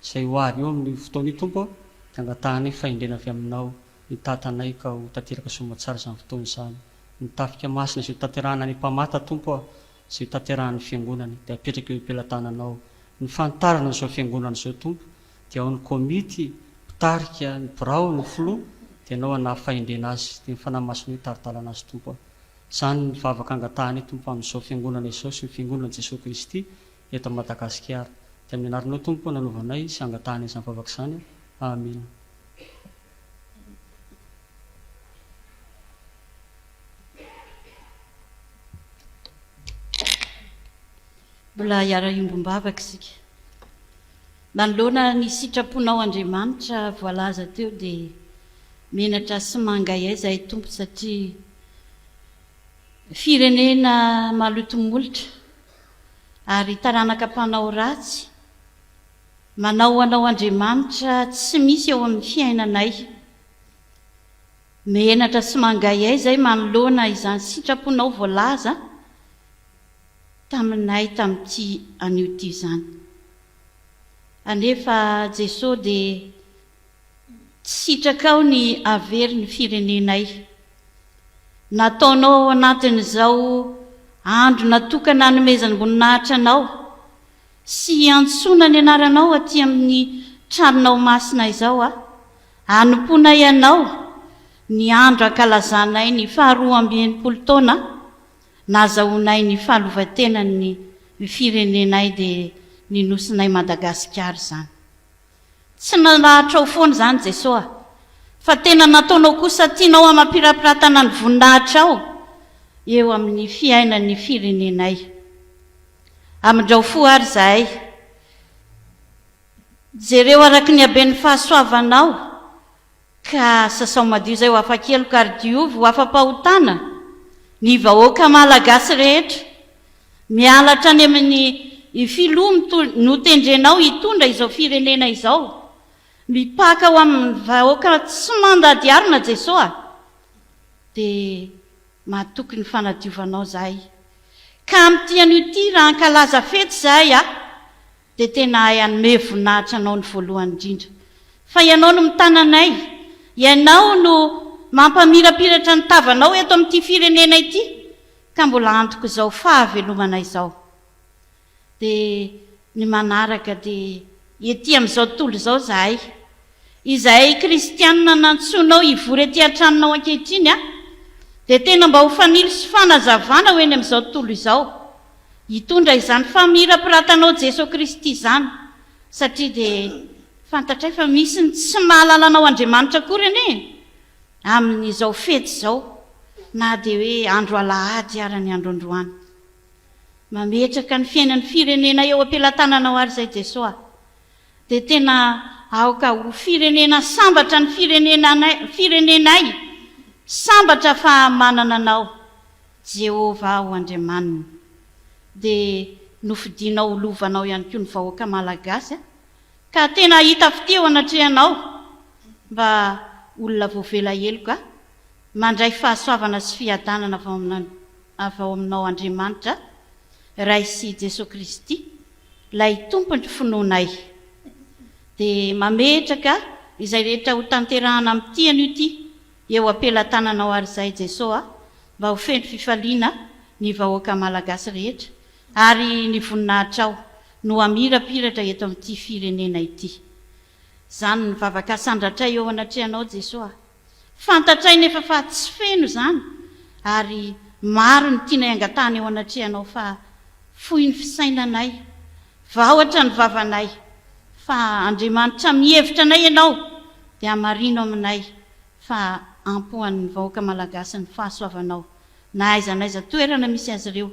izay ho avy eo amin'io fotoana io Tompo ô, dia angatahanay fahendrena avy Aminao hitatanay ka ho tanteraka soamatsara izany fotoana izany. Ny tafika masina izay ho tanterahana any Ampamata Tompo ô, izay ho tanterahan'ny Fiangonana dia apetraka eo am-pelatananao. Ny fanitarana an'izao Fiangonana izao Tompo dia ao ny komity, mpitarika, ny birao, ny filoha dia Ianao hanahy fahendrena azy dia ny Fanahy Masinao hitari-dalana azy Tompo a. Izany ny vavaka angatahanay Tompo amin'izao Fiangonana izao sy ny Fiangonana Jesoa Kristy eto Madagasikara. Dia amin'ny anaranao Tompo nanovanay sy angatahanay izany vavaka izany. Amena. Mbola hiara-hiombom-bavaka isika. Manoloana ny sitraponao Andriamanitra voalaza teo dia menatra sy mangaihay izahay Tompo satria firenena maloto molotra ary taranaka mpanao ratsy manao anao Andriamanitra tsy misy eo amin'ny fiainanay. Menatra sy mangaihay izahay manoloana izany sitraponao voalaza taminay tamin'ity anio ity izany. Anefa Jesoa dia tsy sitrakao ny havery ny firenenay. Nataonao ao anatin'izao andro natokana hanomezam-boninahitra Anao sy hiantsoana ny anaranao aty amin'ny tranonao masina izao aho, hanompoanay Anao ny andro ankalazanay ny faharoa 62 taona nazahoanay ny fahalovatenan'ny firenenay dia ny nosinay Madagasikara izany. Tsy nalahatrao foana izany Jesoa a! Fa tena nataonao kosa tianao hamapirapiratana ny voninahitrao eo amin'ny fiainan'ny firenenay. Amindrao fo ary izahay. Jereo araka ny haben'ny fahasoavanao Ka sasao madio izay ho afa-keloka ary diovy ho afa-pahotana ny vahoaka malagasy rehetra. Miala hatrany amin'ny filoha notendrenao hitondra izao firenena izao. Mipaka ho amin'ny vahoaka tsy mandady harona Jesoa a! Dia matoky ny fanadiovanao izahay. Ka amin'ity anio ity raha hankalaza fety izahay a! Dia tena ahay hanome voninahitra Anao ny voalohany indrindra. Fa Ianao no mitana anay. Ianao no mampamirapiratra ny tavanao eto amin'ity firenena ity, ka mbola antok'izao fahavelomana izao. Dia ny manaraka dia ety amin'izao tontolo izao izahay. Izahay kristianina nantsoinao hivory ety an-tranonao ankehitriny dia tena mba ho fanilo sy fanazavana ho eny amin'izao tontolo izao. Hitondra izany famirapiratanao Jeso Kristy izany satria dia fantatray fa misy ny tsy mahalala anao Andriamanitra akory anie e! amin'izao fety izao na dia hoe andro alahady ara ny andro androany. Mametraka ny fiainan'ny firenena eo am-pelatananao ary izay Jeso a! Dia tena aoka ho firenena sambatra ny firenenanay firenenay, sambatra fa manana anao. Jehovah ho Andriamaniny. Dia nofidinao ho lovanao ihany koa ny vahoaka malagasy ka tena hahita fitia eo anatrehanao mba olona voavela heloka mandray fahasoavana sy fiadanana avy ao aminao Andriamanitra Ray sy Jesoa Kristy ilay Tompon'ny finoanay. Dia mametraka izay rehetra ho tanterahana amin'ity anio ity Eo am-pelatananao ary izay Jeso a, mba ho feno fifaliana ny vahoaka Malagasy rehetra ary ny voninahitrao no hamirapiratra eto amin'ity firenena ity. Izany ny vavaka asandratray eo anatrehanao Jeso a. Fantatray nefa fa tsy feno izany ary maro ny tianay angatahana eo anatrehanao fa fohy ny fisainanay, vahotra ny vavanay fa Andriamanitra mihevitra anay Ianao dia hamarino aminay fa ampy ho an'ny vahoaka malagasy ny fahasoavanao na aiza n'aiza toerana misy azy ireo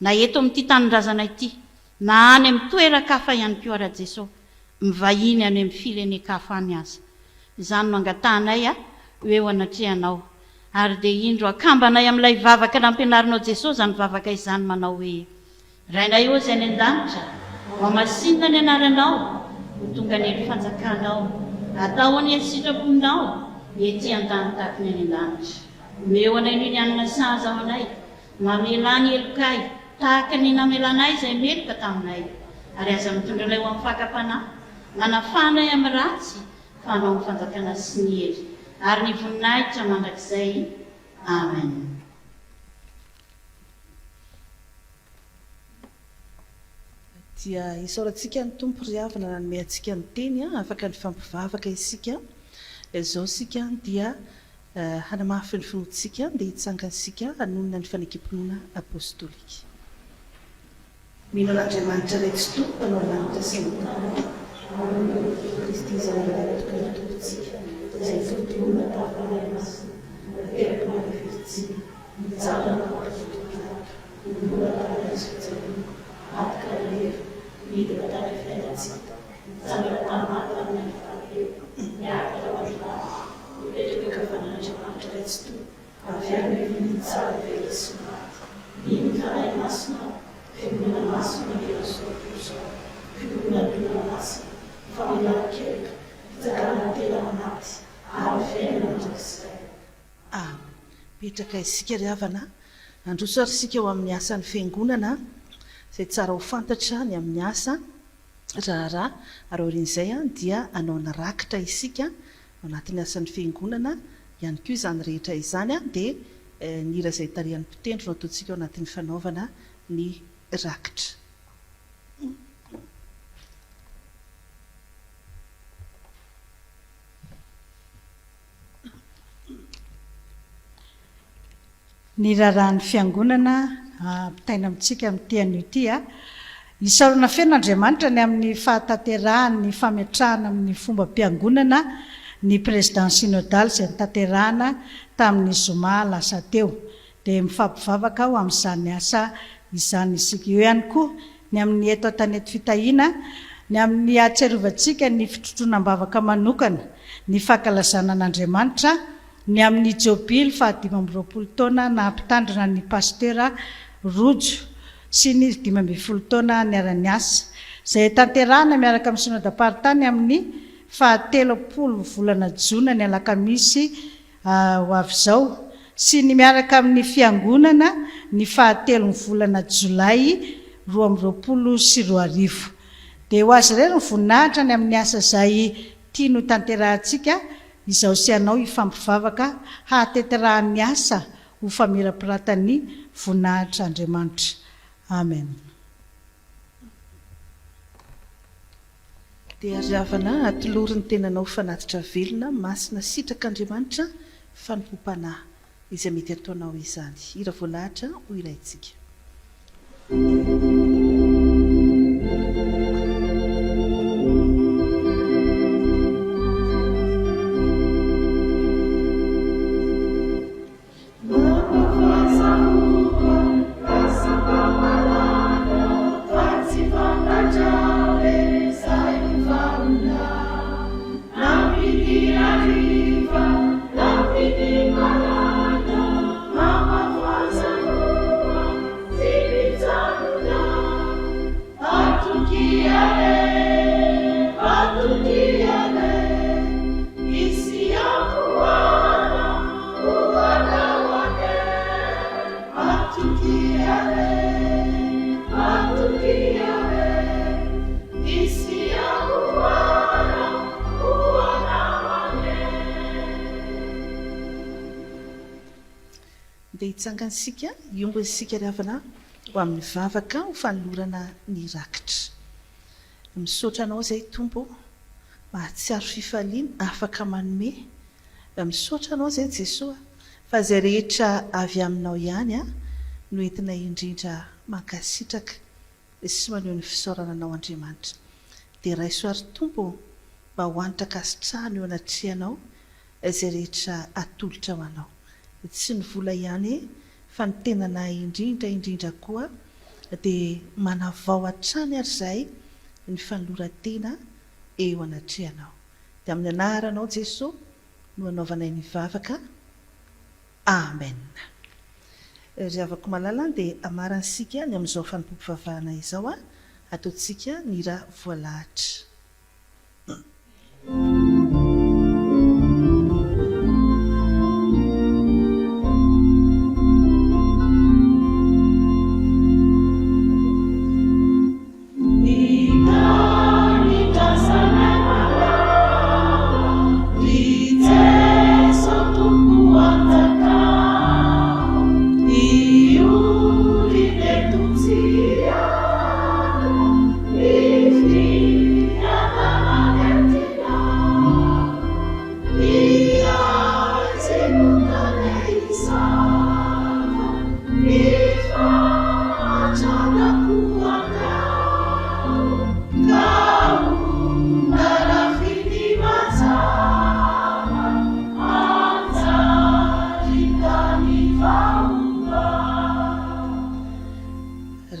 na eto amin'ity tanindrazana ity na any amin'ny toeran-kafa ihany koa Rajeso mivahiny any amin'ny firenen-kafa any aza. Izany no angatahanay ho eo anatrehanao ary dia indro akambanay amin'ilay vavaka nampianarinao Jeso izany vavaka izany manao hoe. Rainay ô izay any an-danitra, hohamasinina ny anaranao, ho tonga anie ny fanjakanao, atao anie ny sitraponao, Ety an-tany tahaka ny any an-danitra. Omeo anay noho ny hanina sahaza ho anay. Mamelà ny helokay, tahaka ny namelanay izay meloka taminay. Ary aza mitondra anay ho amin'ny fakam-panahy. Manafaha anay amin'ny ratsy, fa Anao ny fanjakana sy ny hery ary ny voninahitra mandrakizay. Amen. Dia isaorantsika ny Tompo ry havana nanome antsika ny teny afaka nifampivavaka isika. Izao isika dia hanamafy ny finoantsika dia hitsangana isika hanonona ny fanekem-pinoana apostolika. Mino an'Andriamanitra Ray Tsitoha Mpanao lanitra sy ny tany aho, ary mino an'i Jesoa Kristy Zanany Lahitokana Tompontsika, izay notoronina tamin'ny Fanahy Masina, nateraky Maria Virjiny, nijaly nanao Pilato, Nonina tany hazo fijaliana, maty ka nalevina, nidina tany amin'ny fiainan-tsy-hita, nitsangana tamin'ny maty tamin'ny andro fahatelo, niakatra ho any an-danitra, nipetraka eo ankavanan'Andriamanitra Ray Tsitoha, avy any no hitsara ny velona sy ny maty. Mino ny Fanahy Masina aho, Fiangonana masina manerana izao tontolo izao, fiombonan'ny olona masina, famelan-keloka, fitsanganan'ny tena amin'ny maty, ary ny fiainana mandrakizay. A. Mipetraka isika ry havana, handroso ary isika ho amin'ny asan'ny Fiangonana, izay tsara ho fantatra ny amin'ny asa, raharaha, ary aorian'izay dia hanao ny rakitra isika ao anatin'ny asan'ny Fiangonana ihany koa izany rehetra izany dia ny hira izay tarihan'ny mpitendry no ataontsika ao anatin'ny fanaovana ny rakitra. Ny raharahan'ny Fiangonana ampitaina amintsika amin'ity anio ity. Isaorana feno Andriamanitra ny amin'ny fahatanterahan'ny fametrahana amin'ny fombam-piangonana ny Président Synodal izay notanterahana tamin'ny zoma lasa teo. Dia mifampivavaka ho amin'izany asa izany isika. Eo ihany koa ny amin'ny eto Antanety Fitahiana, ny amin'ny hahatsiarovantsika ny fitrotroana am-bavaka manokana, ny fankalazana an'Andriamanitra, ny amin'ny Jobily faha 25 taona naha-mpitandrina ny Pasitera Rojo sy ny 15 taona niara-niasa, izay tanterahina miaraka amin'ny Synodam-paritany amin'ny faha 30 volana jona ny alakamisy ho avy izao, sy ny miaraka amin'ny Fiangonana ny fahatelon'ny volana Jolay 2022. Dia ho Azy irery ny voninahitra ny amin'ny asa izay tiany ho tanterahantsika, izaho sy ianao hifampivavaka hahatenterahan'ny asa ho famirapiratan'ny voninahitr'Andriamanitra. Amen. Dia ry havana, atolory ny tenanao ho fanatitra velona, masina, sitrak'Andriamanitra, fanompoam-panahy, izay mety ataonao izany. Hira voalahatra ho hiraintsika. Dia hitsangana isika, hiombona isika ry havana ho amin'ny vavaka ho fanolorana ny rakitra. Misaotra Anao izay Tompo ô, mahatsiaro fifaliana afaka manome. Misaotra Anao izay Jesoa fa izay rehetra avy Aminao ihany no entinay indrindra mankasitraka sy maneho ny fisaorana Anao Andriamanitra. Dia raiso ary Tompo ô mba ho hanitra ankasitrahana eo anatrehanao izay rehetra atolotra ho Anao. Tsy ny vola ihany fa ny tenanay indrindra indrindra koa dia manavao hatrany ary izahay ny fanoloran-tena eo anatrehanao. Dia amin'ny anaranao Jesoa no anaovanay ny vavaka. Amen. Ry havako malala dia amarantsika ny amin'izao fanompoam-pivavahana izao ataontsika ny hira voalahatra.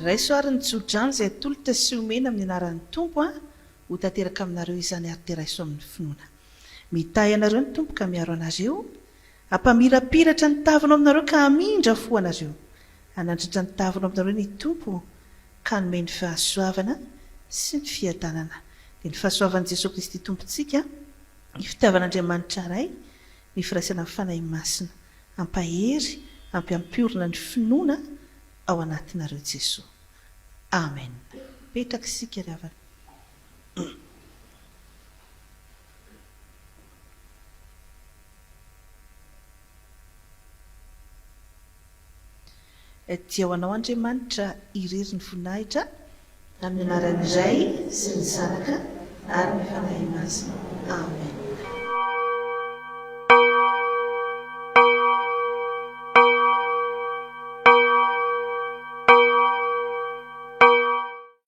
Raiso ary ny tsodrano izay atolotra sy omena amin'ny anaran'ny Tompo an, ho tanteraka aminareo izany ary dia raiso amin'ny finoana. Mitahy anareo ny Tompo ka miaro anareo, hampamirapiratra ny tavany ao aminareo ka hamindra fo anareo. Hanandratra ny tavany ao aminareo ny Tompo ka hanome ny fahasoavana sy ny fiadanana. Dia ny fahasoavan'i Jesoa Kristy Tompontsika, ny fitiavan'Andriamanitra Ray, ny firaisana amin'ny Fanahy Masina. Hampahery, hampiampiorina ny finoana ao anatinareo Jesoa. Amen. Mipetraka isika ry havana. Dia ho anao Andriamanitra irery ny voninahitra. Amin'ny anaran'ny Ray sy ny Zanaka ary ny Fanahy Masina. Amen.